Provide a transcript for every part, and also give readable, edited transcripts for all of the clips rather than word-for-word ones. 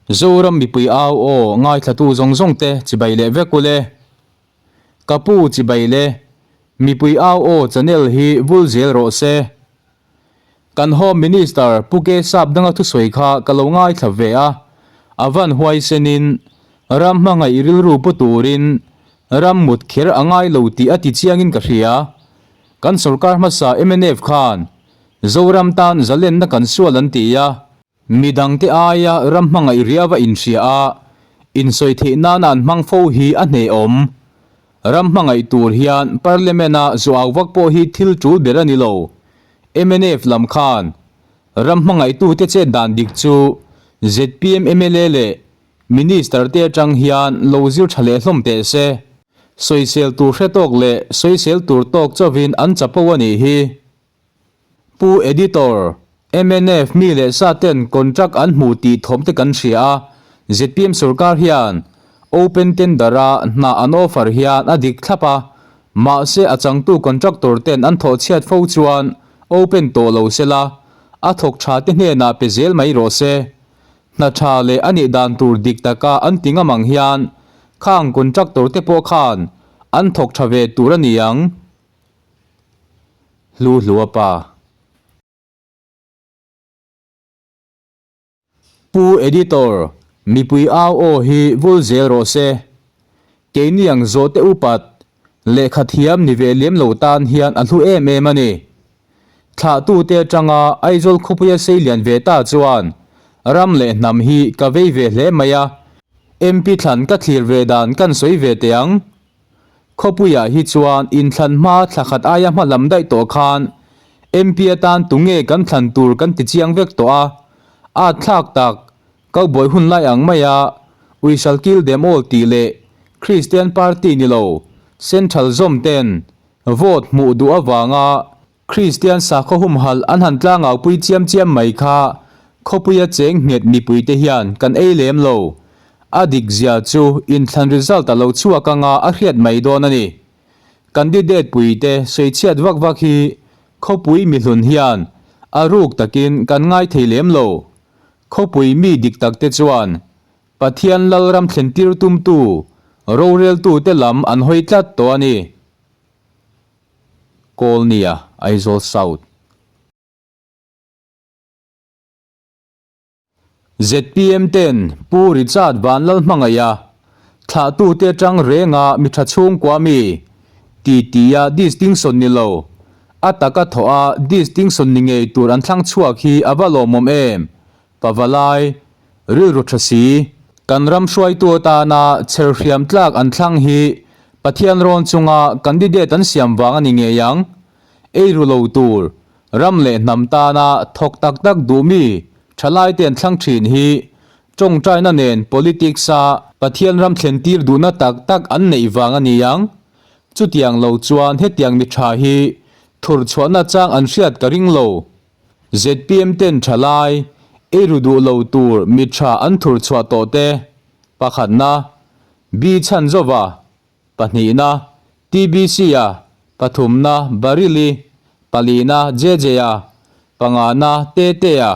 Zoram mipui au aw ngaithlatu zawng zawng te chibai leh vek ule. Ka pu chibai le, mipui au aw channel hi vul zel rawh se. Kan Home Minister Pu Ke Sapdanga thusawi kha ka lo ngaithla ve a, a van huaisenin ram hmangaih rilru pu turin ram mut kher a ngai lo tih a ti chiangin ka hria. Kan sorkar hmasa mnf khan Zoram tan zalenna kan sual an ti a, midangte aia ram hmangaih riau a inhria a, insawi theih nana an hmang fo hi a hnehawm. Ram hmangaih tur hian Parliament-a zuau vak pawh hi thil tul ber a ni lo. Mnf lam khan ram hmangaihtute chet dan dik chu zpm mla leh Minister te atang hian lo zir tha leh hlawm teh se. Sawisel tur hre tawk leh sawisel tur tawk chauhin an chapo a nih hi. Pu Editor, mnf mi leh sa ten contract an hmu tih thawm te kan hria a, zpm sorkar hian open tender a hna an offer hian a dik thlap a, mahse a changtu contractor ten an thawh chhiat fo chuan open tawh lo sela, a thawk tha te hnenah pe zel mai rawh se. Hna tha leh a nih dan tur dik taka an ti ngam ang hian khang contractor te pawh khan an thawk tha ve tur a ni ang. Hlu hlua pa. Pu Editor, mipui au aw hi vul zel rawh se. Keini ang zawhte upat, lehkha thiam ni ve lem lo tan hian a hlu em em a ni. Thlahtute atanga Aizawl khawpuia sei lian ve ta chuan ram leh hnam hi ka vei ve hle mai a, MP thlan ka thlir ve dan kan sawi ve teh ang. Khawpuiah hi chuan inthlan hma thla khat aia hma lam daih tawh khan MP atan tunge kan thlan tur kan ti chiang vek tawh a, at thlak tak Cowboy hun lai ang maia We shall kill them all tih leh Christian party ni lo Central zawm ten vote hmuh duh avanga Kristian sakhaw humhalh an han tlangaupui chiam chiam mai kha khawpuia cheng nghet mipuite hian kan ei lem lo. A dik zia chu inthlan result a lo chhuak anga a hriat mai dawn a ni. Candidate puite sawichhiat vak vak hi khawpui mihlun hian a ruk takin kan ngaithei lem lo. Khawpui mi dik takte chuan Pathian Lalram thlentir tumtu roreltute lam an hawi tlat tawh a ni. Kawlnia, Aizawl South. Zpm ten Pu Richard Vanlalhmangaiha thlahtute atang renga mi tha chhungkua mi ti tia distinction ni lo, a taka thawh a distinction ni ngei tur an thlang chhuak hi a va lawmawm em? Pavalai, rilru tha si, kan ram hruaitu atana chher hriam tlak an thlang hi Pathian rawn chunga candidate an siam vang a ni ngei ang. Eiru lo tur, ram leh hnam tana thawk tak tak duh mi thalaite an thlang thin hi tawngtaina nen politics-a Pathian ram thlen tir duhna tak tak an neih vang a ni ang. Chutiang lo chuan hetiang mi tha hi thur chhuahna chang an hriat ka ring lo. Zpm ten thalai, eiru duh lo tur mi tha an thur chhuah tawh te, pakhatna, B Chhanzova, pahnihna, TBC-a, pathumna, Barili, palina, JJ-a, pangana, Tetea,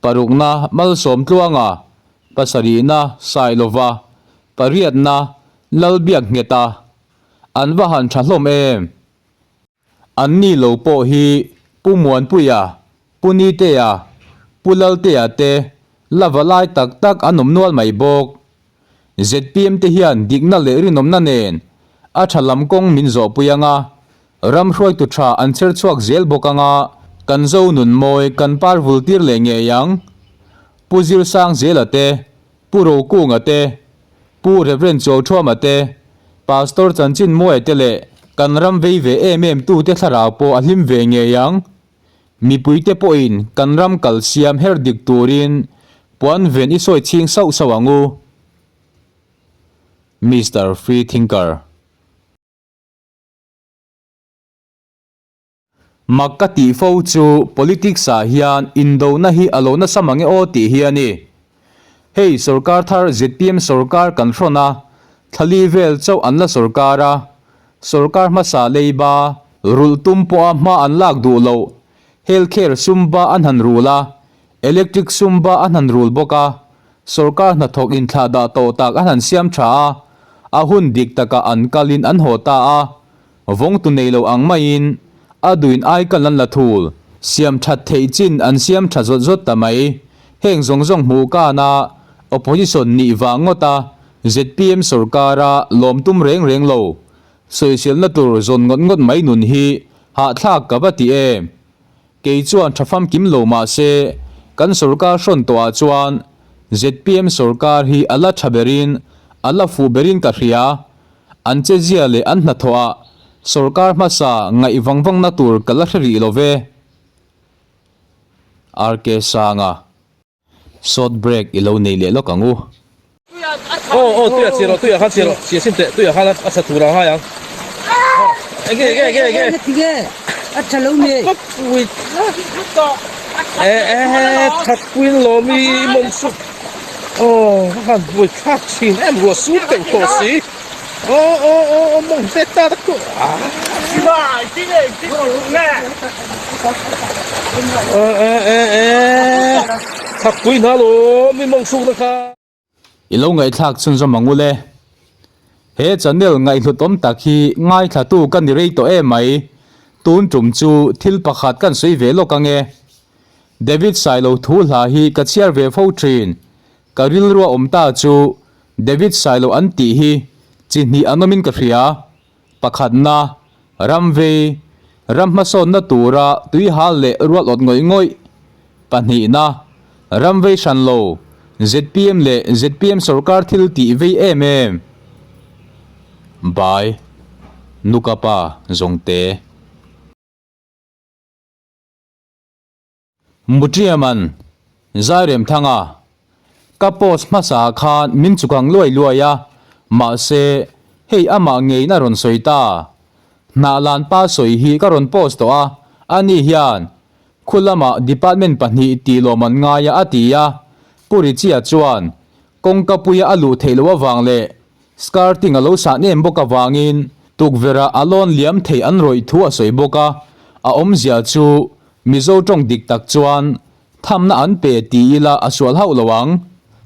parukna, Malsawmtluanga, pasarihna, Sailova, pariatna, Lalbiakngheta. An va han tha hlawm em? An ni lo pawh hi Pu Muanpuia, Pu Nitea, Pu Laltea te la va lai tak tak an awm nual mai bawk. Zpm te hian dikna leh rinawmna nen a tha lam kawng min zawhpui ang a, ram hruaitu tha an chher chhuak zel bawk ang a, kan zo nun mawi kan par vul tir leh ngei ang. Pu Zirsangzela te, Pu Rokunga te, Pu Rev. Chuauṭhuama te, Pastor Chanchinmuaia te leh kan ram vei ve em em tute thlarau pawh a hlim ve ngei ang. Mipuite pawhin kan ram kal siam her dik turin puan ven i sawi chhing sauh sauh ang u. Mister Free Thinker. Mak ka tih fo chu politics ah hian indona hi a lo nasa mang e aw tih hi a ni. Hei sorkar thar zpm sorkar kan hrawn a, thlali vel chauh an la sorkar a, sorkar hmasa leiba rulh tum pawha hma an lak duh loh, health care sumba an han rul a, electric sumba an han rul bawk a. Sorkar hnathawk inthlahdah tawh tak an han siam tha a, a hun dik takah an kalin an haw ta a, vawngtu nei lo ang maiin a duin aikal an la thul. Siam that theih chin an siam tha zawt zawt ta mai. Heng zawng zawng hmuh kana opposition nih vang ngawta zpm sorkara lawm tum reng reng lo, sawiselna tur zawn ngawt ngawt mai nun hi hahthlak ka va ti em? Kei chuan tha famkim lo mah se, kan sorkar hrawn tawhah chuan zpm sorkar hi a la tha berin, a la fuh berin ka hria. An chezia leh an hnathawhah sorkar hmasa ngaih vang vangna tur ka la hre rih lo ve. RK Sanga. Short break i lo nei leh lawk ang u. Aw aw tuiah chhiar rawh tuiah khan chhiar rawh chhiar sin teh tuiah khan a sa tur ang hai ang enge enge enge enge enge tinge a tha lo nge pui e e that puin lawmi mawng su aw ka han buai thlak thin em ruah sur teuh tawh si aw aw aw aw mawng te ta ta ku a Thakpui hna lawm i mawng sukna kha. I lo ngaihthlak chhunzawm ang ule. He channel ngaihhlut awm tak hi ngaithlatu ka ni rei tawh em mai. Tun tum chu thil pakhat kan sawi ve lawk ange. David Sailo thu hla hi ka chhiar ve fo thin. Ka rilrua awm ta chu David Sailo an tih hi chi hnih an awmin ka hria. Pakhatna, ram vei, ram hmasawnna tura tui hal leh rual awt ngawih ngawih. Pahnihna, ram vei hran lo, zpm leh zpm sorkar thil tih vei em em. By, Nukapa Zawngte. Muṭiaman, Zairemthanga, ka post hmasa khan min chukang luai luai a, mahse, hei amah ngeiin a rawn sawi ta. Hnahlan pa sawi hi ka rawn post tawh a, ani hian khu lamah department pahnih tih lawm an ngai a a ti a, Pu Richie-a chuan kawngkapuia a luh theih loh avang leh Skirting a lo sah nem bawk avangin tukverh-ah a lawn liam thei an rawih thu a sawi bawk a, a awmzia chu Mizo tawng dik tak chuan thamna an pe ti ila a sual hauh lo ang.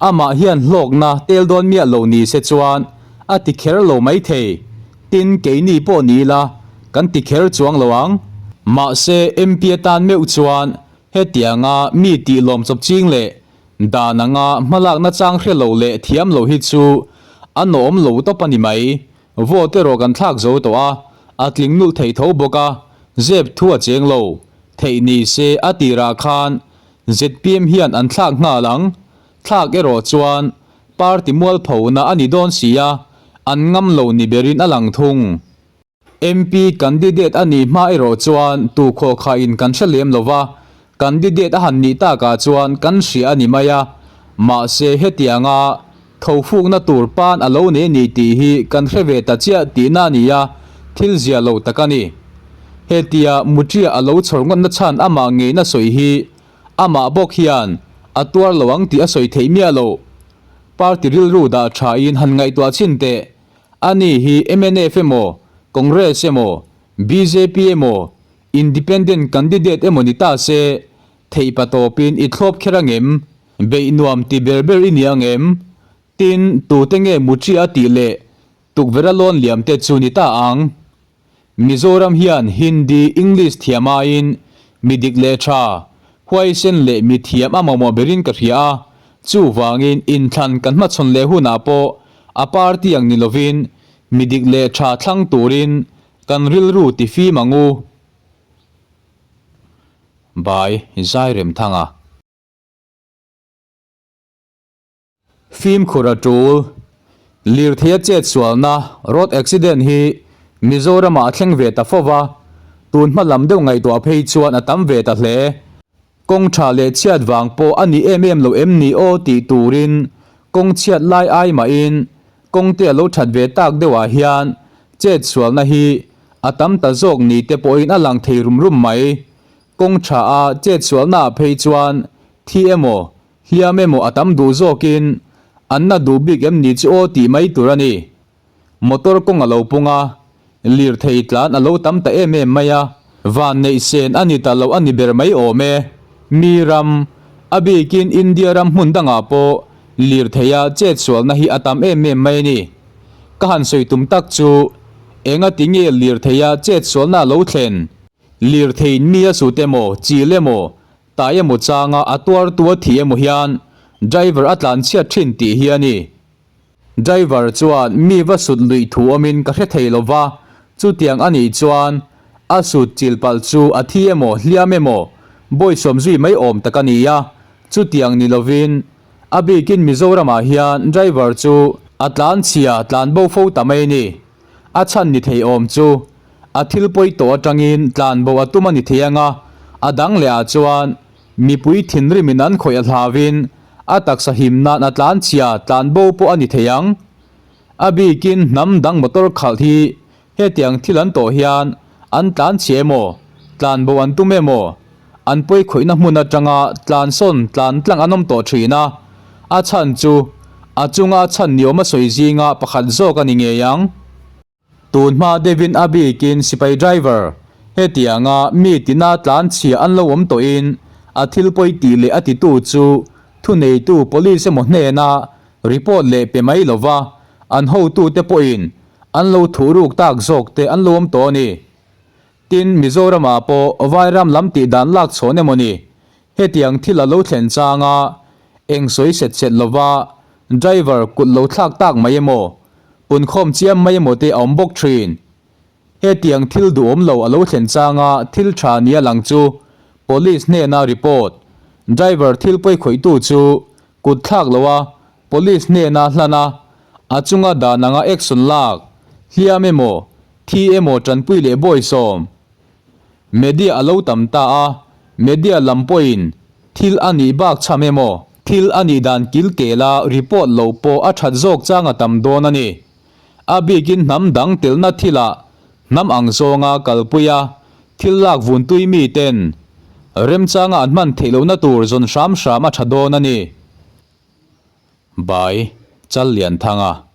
Amah hian hlawkna tel dawn miah lo ni se chuan a ti kher lo mai thei. Tin, keini pawh ni ila kan ti kher chuang lo ang. Mahse, MP atan meuh chuan hetianga mi tih lawm chawp ching leh dan anga hmalakna chang hre lo leh thiam lo hi chu a nawm lo tawp a ni mai. Vote erawh kan thlak zo tawh a, a tling nulh thei tho bawk a, zep thu a cheng lo. Theih ni se a tirah khan zpm hian an thlak nghal ang. Thlak erawh chuan party mualphona a ni dawn si a, an ngam lo ni berin a lang thung. MP candidate a nih hma erawh chuan tu khawhkhah in kan hre lem lo va, candidate a han nih takah chuan kan hria a ni mai a, mahse hetianga tho fukna tur pan a lo nei a ni tih hi kan hre ve ta chiah tihna a ni a, thil zia lo tak a ni. Hetia Muṭia a lo chhawr ngawtna chhan amah ngeina sawi hi amah bawk hian a tuar lo ang tih a sawi theih miah lo. Party rilru dah thain han ngaihtuah chhin teh. Ani hi mnf emaw, Congress emaw, bjp emaw, Independent candidate emaw ni ta se, theih pa tawpin i thlawp kher ang em? Beih nuam ti ber ber i ni ang em? Tin, tute nge Muṭia tih leh tukverh a lawn liam te chu ni ta ang? Mizoram hian Hindi, English thiam aiin mi dik leh tha, huaisen leh mi thiam a mamawh berin ka hria a, chuvangin inthlan kan hmachhawn leh hunah pawh a party ang ni lovin mi dik leh tha thlang turin kan rilru ti fim ang u. By Zairemthanga. Fimkhur a tul. Lirtheia chet sualna, road accident, hi Mizoramah a thleng ve ta fo va, tun hma lam deuh ngaihtuah phei chuan a tam ve ta hle. Kawng tha leh chhiat vang pawh a ni em em lo em ni aw tih turin kawng chhiat lai ai mahin kawng te a lo that ve tak deuhah hian chet sualna hi a tam ta zawk ni te pawhin a lang thei rum rum mai. Kawng tha a chet sualnaah phei chuan thi emaw Hliam emaw a tam duh zawkin an na duh bik em ni chu aw tih mai tur a ni. Motor kawng a lo pung a, lirthei tlan a lo tam ta em em mai a, van neih sen a ni ta lo a ni ber mai awm e. Mi ram, a bikin India ram hmun dangah pawh Lirtheia chetsualna hi a tam em em mai a ni. Ka han sawi tum tak chu enga ti nge lirtheia chetsualna a lo thlen? Lirtheiin mi a sut emaw, chil emaw, tai emaw changa a tuartu a thih emaw hian driver a tlanchhiat thin tih hi a ni. Driver chuan mi va sut luih thu awmin ka hre thei lo va, chutiang a nih chuan a sut chil palh chu a thi emaw hliam emaw bawisawm zui mai awm tak a ni a, chutiang ni lovin a bikin Mizoramah hian driver chu a tlanchhia tlan bo fo ta mai a ni. A chhan ni thei awm chu a thil pawi tawh atangin tlan bo a tum a ni thei ang a, a dang leh ah chuan Mipui thinrimin an khawih a hlauin a taksa him nan a tlanchhia tlan bo pawh a ni thei ang. A bikin hnam dang motor khalh hi hetiang thil an tawh hian an tlanchhia emaw, tlan bo an tum emaw, an pawi khawihna hmun atanga tlansawn tlan tlang an awm tawh thin a, a chhan chu a chunga a chhan niawm a sawi zinga pakhat zawk a ni ngei ang. Tun hma deuhin a bikin sipai driver hetianga mi tina tlan chhia an lo awm tawhin a thil pawi tih leh a titu chu thuneitu police emaw hnena report leh pe mai lova an hotute pawhin an lo thuhruk tak zawk te an lo awm tawh a ni. Tin, Mizoramah pawh Vairam lam tih dan lak chhawn emaw ni? Hetiang thil a lo thlen changa eng sawi set set lova driver kut lo thlak tak mai emaw, punkhawm chiam mai emaw te a awm bawk thin. Hetiang thil duhawm lo a lo thlen changa thil tha nia lang chu Police hnena report, driver thil pawi khawihtu chu kut thlak loa Police hnena hlan a, a chunga dan anga action lak, hliam emaw, thi emaw tanpui leh bawisawm. Media a lo tam ta a, media lam pawhin thil a nih bak chham emaw, thil a nih dan kil kela report loh pawh a that zawk chang a tam dawn a ni. A bikin hnam dang telna thilah hnam ang zawnga kalpui a, thil lak vuntui miten remchanga an hman theih lohna tur zawn hram hram a tha dawn a ni. By Challianthanga.